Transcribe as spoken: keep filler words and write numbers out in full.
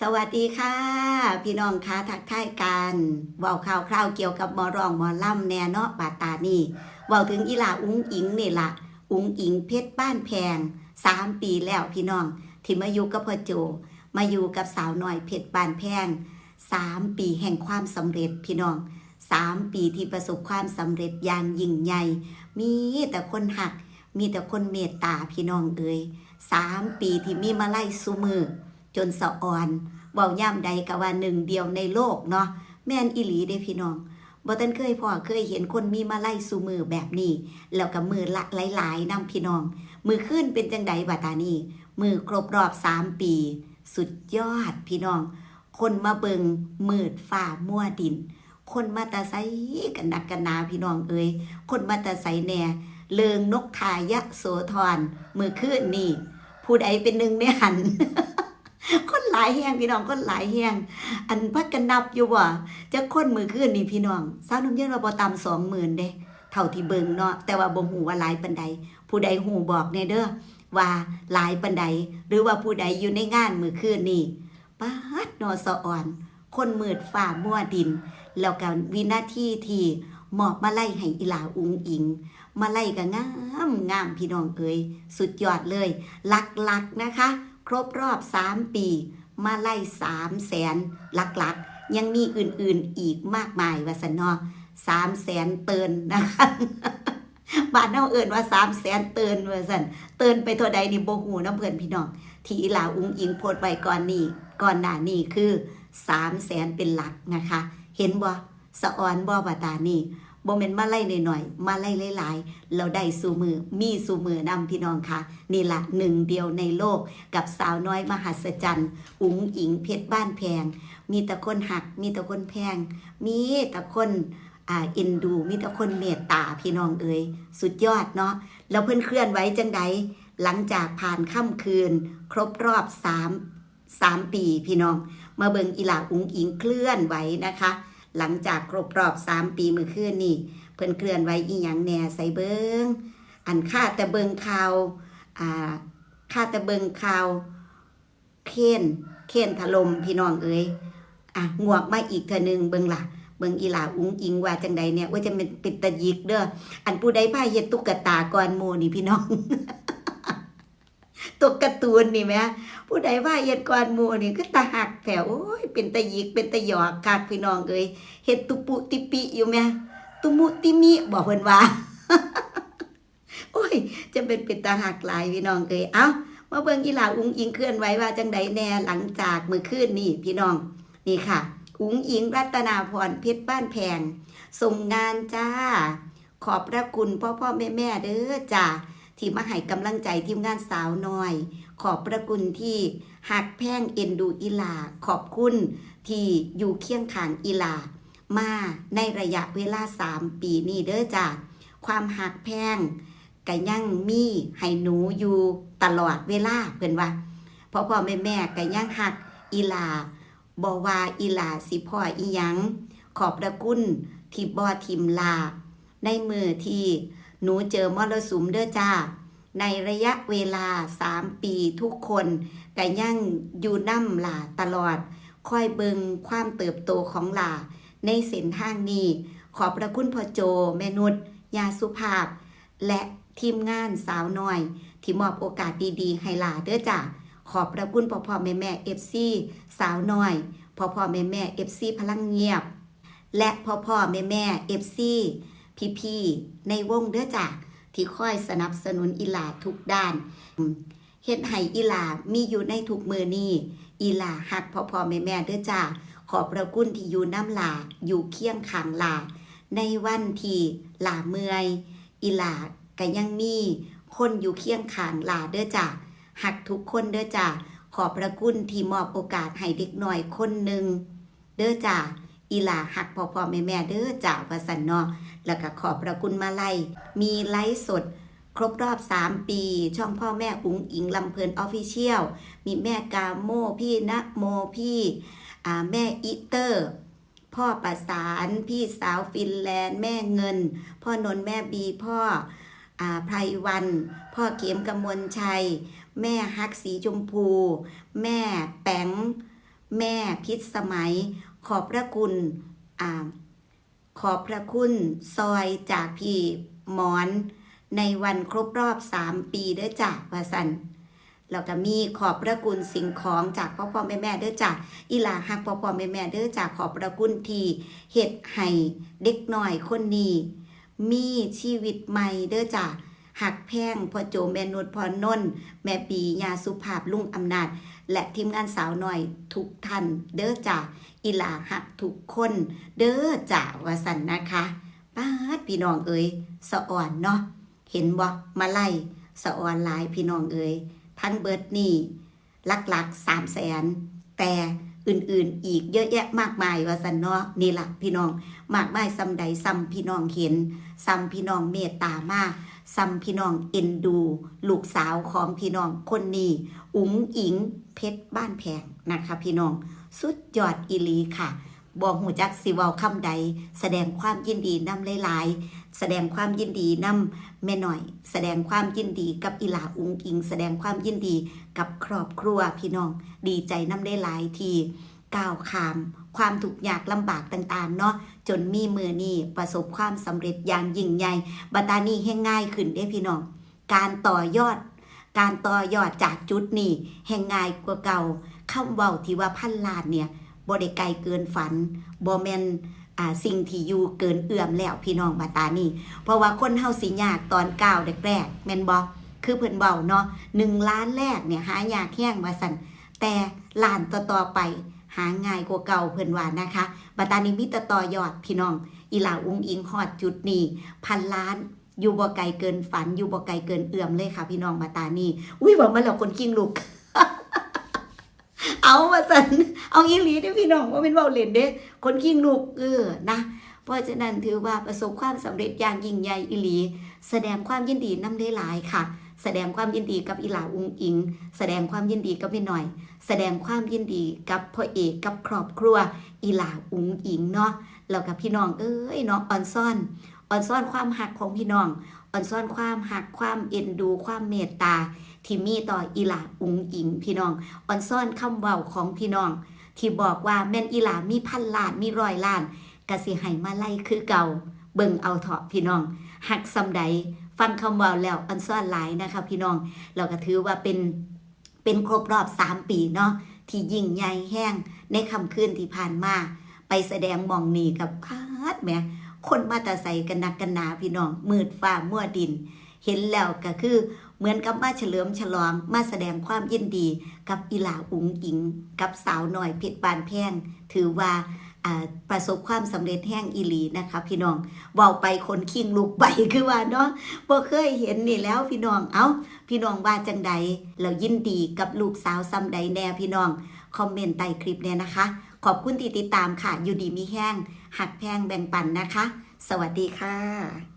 สวัสดีค่ะ พี่น้องคะ ทักทายกัน เว้าข่าวคราวเกี่ยวกับหมอร้องหมอลำแหน่เนาะ บาดตานี่ เว้าถึงอีหล่าอุ๋งอิ๋งนี่ล่ะ อุ๋งอิ๋งเพชรบ้านแพง สามปีแล้วพี่น้อง ที่มาอยู่กับพ่อโจ มาอยู่กับสาวน้อยเพชรบ้านแพง สามปีแห่งความสำเร็จพี่น้อง สามปีที่ประสบความสำเร็จอย่างยิ่งใหญ่ มีแต่คนฮัก มีแต่คนเมตตาพี่น้องเอ๋ย สามปีที่มีมาลัยซุมื้อ จนสะออน เว้ายามใดก็ว่าหนึ่งเดียวในโลกเนาะ แม่นอีหลีเด้พี่น้อง บ่ทันเคยพ้อเคยเห็นคนมีมาลัยซุมื้อแบบนี้ แล้วก็มื้อละหลายๆนำพี่น้อง มื้อคืนเป็นจั่งใดบาดตานี่ มื้อครบรอบสามปี สุดยอดพี่น้อง คนมาเบิ่งมืดฟ้ามัวดิน คนมาแต่ไสกันนักกันหนาพี่น้องเอ๋ย คนมาแต่ไสแหน่ เริงนกขายะโสธร มื้อคืนนี่ ผู้ใดเป็นหนึ่งในหั้น คนหลายแฮงพี่น้อง คนหลายแฮง อันพากันนับอยู่บ่ จักคนมื้อคืนนี่พี่น้อง สาวน้ำเย็นว่าบ่ต่ำสองหมื่นเด้ เท่าที่เบิ่งเนาะ แต่ว่าบ่ฮู้ว่าหลายปานใด ผู้ใดฮู้บอกแหน่เด้อ ว่าหลายปานใด หรือว่าผู้ใดอยู่ในงานมื้อคืนนี่ ป๊าดเนาะสะออน คนมืดฟ้ามัวดิน แล้วก็วินาทีที่มอบมาลัยให้อีหล่าอุ๋งอิ๋ง มาลัยก็งามงามพี่น้องเอ๋ย สุดยอดเลย หลักๆนะคะ ครบรอบสามปี มาลัยสามแสน หลักๆ ยังมีอื่นๆอีกมากมายว่าซั่นเนาะ สามแสนเตินนะคะ บ้านเฮาเอิ้นว่าสามแสนเตินว่าซั่น เตินไปเท่าใดนี่บ่ฮู้นำเพิ่นพี่น้อง ที่อีหล่าอุ๋งอิ๋งโพสต์ไว้ก่อนนี้ ก่อนหน้านี้คือสามแสนเป็นหลักนะคะ เห็นบ่ สะออนบ่บาดตานี่ บ่แม่นมาลัยน้อยๆ มาลัยหลายๆ แล้วได้ซุมื้อ มีซุมื้อนำพี่น้องคะ นี่ล่ะหนึ่งเดียวในโลก กับสาวน้อยมหัศจรรย์ อุ๋งอิ๋งเพชรบ้านแพง มีแต่คนฮัก มีแต่คนแพง มีแต่คน อ่า เอ็นดู มีแต่คนเมตตาพี่น้องเอ๋ย สุดยอดเนาะ แล้วเพิ่นเคลื่อนไหวจั่งใด หลังจากผ่านค่ำคืน ครบรอบสาม สามปีพี่น้อง มาเบิ่งอีหล่าอุ๋งอิ๋งเคลื่อนไหวนะคะ หลังจากครบรอบสามปีมื้อคืนนี่ เพิ่นเคลื่อนไหวอีหยังแหน่ ใส่เบิ่ง อันคาแต่เบิ่งข่าว อ่า คาแต่เบิ่งข่าว เคน เคนถล่มพี่น้องเอ๋ย อ่ะ งวกมาอีกเทื่อหนึ่ง เบิ่งล่ะ เบิ่งอีหล่าอุ๋งอิ๋งว่าจั่งใดแหน่ โอ้ย จะเป็น เป็นตาหยิกเด้อ อันผู้ใดพาเฮ็ดตุ๊กตาก่อนหมู่นี่พี่น้อง ตัวการ์ตูนนี่แหม ผู้ใดพาเฮ็ดก่อนหมู่นี่คือตาฮักแท้ โอ้ย เป็นตาหยิก เป็นตาหยอกคักพี่น้องเอ๋ย เฮ็ดตุปุติปิอยู่แหม ตุมุติมิบ่เพิ่นว่า โอ้ย จะเป็น เป็นตาฮักหลายพี่น้องเอ๋ย เอ้า มาเบิ่งอีหล่าอุ๋งอิ๋งเคลื่อนไหวว่าจั่งใดแหน่ หลังจากมื้อคืนนี่พี่น้อง นี่ค่ะ อุ๋งอิ๋งรัตนาพร เพชรบ้านแพง ส่งงานจ้า ขอบพระคุณพ่อๆแม่ๆเด้อจ้า ที่มาให้กำลังใจทีมงานสาวน้อย ขอบพระคุณที่ฮักแพงเอ็นดูอีหล่า ขอบคุณที่อยู่เคียงข้างอีหล่า มาในระยะเวลาสามปีนี้เด้อจ้า ความฮักแพงก็ยังมีให้หนูอยู่ตลอดเวลา เพิ่นว่า พ่อๆแม่ๆก็ยังฮักอีหล่า บ่ว่าอีหล่าสิพ้ออีหยัง ขอบพระคุณที่บ่ถิ่มหล่า ในมื้อที่หนูเจอมรสุมเด้อจ้า ในระยะเวลาสามปีทุกคนก็ยังอยู่นำหล่าตลอด คอยเบิ่งความเติบโตของหล่าในเส้นทางนี้ ขอบพระคุณพ่อโจ แม่นุช ย่าสุภาพ และทีมงานสาวน้อย ที่มอบโอกาสดีๆให้หล่าเด้อจ้า ขอบพระคุณพ่อๆแม่ๆ เอฟซี สาวน้อย พ่อๆแม่ๆ เอฟซี พลังเงียบ และพ่อๆแม่ๆ เอฟซี พี่ๆในวงเด้อจ้า ที่คอยสนับสนุนอีหล่าทุกด้าน เฮ็ดให้อีหล่ามีอยู่ในทุกมื้อนี้ อีหล่าฮักพ่อๆแม่ๆเด้อจ้า ขอบพระคุณที่อยู่นำหล่า อยู่เคียงข้างหล่า ในวันที่หล่าเมื่อย อีหล่าก็ยังมีคนอยู่เคียงข้างหล่าเด้อจ้า ฮักทุกคนเด้อจ้า ขอบพระคุณที่มอบโอกาสให้เด็กน้อยคนหนึ่งเด้อจ้า อีหล่าฮักพ่อๆแม่ๆเด้อจ้า ว่าซั่นเนาะ แล้วก็ขอบพระคุณมาลัย มีไลฟ์สดครบรอบสามปี ช่องพ่อแม่อุ๋งอิ๋งลำเพลิน Official มีแม่กาโม่ พี่นะโม พี่ อ่า แม่อิเตอร์ พ่อประสาน พี่สาวฟินแลนด์ แม่เงิน พ่อนนท์ แม่บี พ่อ อ่า ไพรวัน พ่อเข็มกมลชัย แม่ฮักสีชมพู แม่แป๋ง แม่พิษสมัย ขอบพระคุณ อ่า ขอบพระคุณซอยจากพี่หมอน ในวันครบรอบสามปีเด้อจ้ะ ว่าซั่น แล้วก็มีขอบพระคุณสิ่งของจากพ่อพ่อแม่แม่เด้อจ้ะ อีหล่าฮักพ่อพ่อแม่แม่เด้อจ้ะ ขอบพระคุณที่เฮ็ดให้เด็กน้อยคนนี้ มีชีวิตใหม่เด้อจ้ะ ฮักแพงพ่อโจ แม่นุช พ่อนนท์ แม่ปี ย่าสุภาพ ลุงอำนาจ และทีมงานสาวน้อยทุกท่านเด้อจ้ะ อีหล่าฮักทุกคนเด้อจ้ะ ว่าซั่นนะคะ ป๊าด พี่น้องเอ๋ย สะออนเนาะ เห็นบ่ มาลัย สะออนหลายพี่น้องเอ๋ย ทั้งเบิดนี่หลักๆ สามแสน แต่อื่นๆ อีกเยอะแยะมากมาย ว่าซั่นเนาะ นี่ล่ะพี่น้อง มากมายส่ำใด ส่ำพี่น้องเห็น ส่ำพี่น้องเมตตามา ส่ำพี่น้องเอ็นดู ลูกสาวของพี่น้องคนนี้ อุ๋งอิ๋ง เพชรบ้านแพงนะคะพี่น้อง สุดยอดอีหลีค่ะ บ่ฮู้จักสิเว้าคำใด แสดงความยินดีนำหลายๆ แสดงความยินดีนำแม่น้อย แสดงความยินดีกับอีหล่าอุ๋งอิ๋ง แสดงความยินดีกับครอบครัวพี่น้อง ดีใจนำหลายๆ ที่ก้าวข้ามความทุกข์ยากลำบากต่างๆ เนาะ จนมีมื้อนี้ประสบความสำเร็จอย่างยิ่งใหญ่ บัดตานี้แฮ่งง่ายขึ้นเด้พี่น้อง การต่อยอด การต่อยอดจากจุดนี้แฮ่งง่ายกว่าเก่า คำเว้าที่ว่าพันล้านเนี่ย บ่ได้ไกลเกินฝัน บ่แม่น อ่า สิ่งที่อยู่เกินเอื้อมแล้วพี่น้อง บัดตานี้ เพราะว่าคนเฮาสิยากตอนก้าวแรกๆ แม่นบ่ คือเพิ่นเว้าเนาะ หนึ่งล้านแรกเนี่ยหายากแฮงว่าซั่น แต่ล้านต่อๆ ไปหาง่ายกว่าเก่า เพิ่นว่านะคะ บัดตานี้มีแต่ต่อยอดพี่น้อง อีหล่าอุ๋งอิ๋งฮอดจุดนี้ พันล้าน อยู่บ่ไกลเกินฝัน อยู่บ่ไกลเกินเอื้อมเลยค่ะพี่น้อง บัดตานี้ อุ๊ย เว้ามาแล้วขนคิงลุก เอาว่าซั่น เอาอีหลีเด้อพี่น้อง บ่แม่นเว้าเล่นเด้ ขนคิงลุก เออ นะ เพราะฉะนั้นถือว่าประสบความสำเร็จอย่างยิ่งใหญ่อีหลี แสดงความยินดีนำหลายๆ ค่ะ แสดงความยินดีกับอีหล่าอุ๋งอิ๋ง แสดงความยินดีกับแม่น้อย แสดงความยินดีกับพ่อเอก กับครอบครัวอีหล่าอุ๋งอิ๋งเนาะ แล้วก็พี่น้องเอ้ยเนาะ ออนซอน ออนซอนความฮักของพี่น้อง ออนซอนความฮัก ความเอ็นดู ความเมตตา ที่มีต่ออีหล่าอุ๋งอิ๋งพี่น้อง ออนซอนคำเว้าของพี่น้อง ที่บอกว่าแม่นอีหล่ามีพันล้าน มีร้อยล้าน ก็สิให้มาลัยคือเก่า เบิ่งเอาเถาะพี่น้อง ฮักส่ำใด ฟังคำเว้าแล้วออนซอนหลายนะคะพี่น้อง แล้วก็ถือว่าเป็น เป็นครบรอบสามปีเนาะ ที่ยิ่งใหญ่แฮงในค่ำคืนที่ผ่านมา ไปแสดงหม่องนี้กับ ป๊าดแหม คนมาแต่ไสกันนักกันหนาพี่น้อง มืดฟ้ามัวดิน เห็นแล้วก็คือเหมือนกับมาเฉลิมฉลอง มาแสดงความยินดีกับอีหล่าอุ๋งอิ๋ง กับสาวน้อยเพชรบ้านแพง ถือว่า อ่า ประสบความสำเร็จแฮงอีหลีนะคะพี่น้อง เว้าไปขนคิงลุกไป คือว่าเนาะ บ่เคยเห็นนี่แล้วพี่น้อง เอ้า พี่น้องว่าจั่งใด แล้วยินดีกับลูกสาวส่ำใดแน่พี่น้อง คอมเมนต์ใต้คลิปแน่นะคะ ขอบคุณที่ติดตามค่ะ อยู่ดีมีแฮง ฮักแพงแบ่งปันนะคะ สวัสดีค่ะ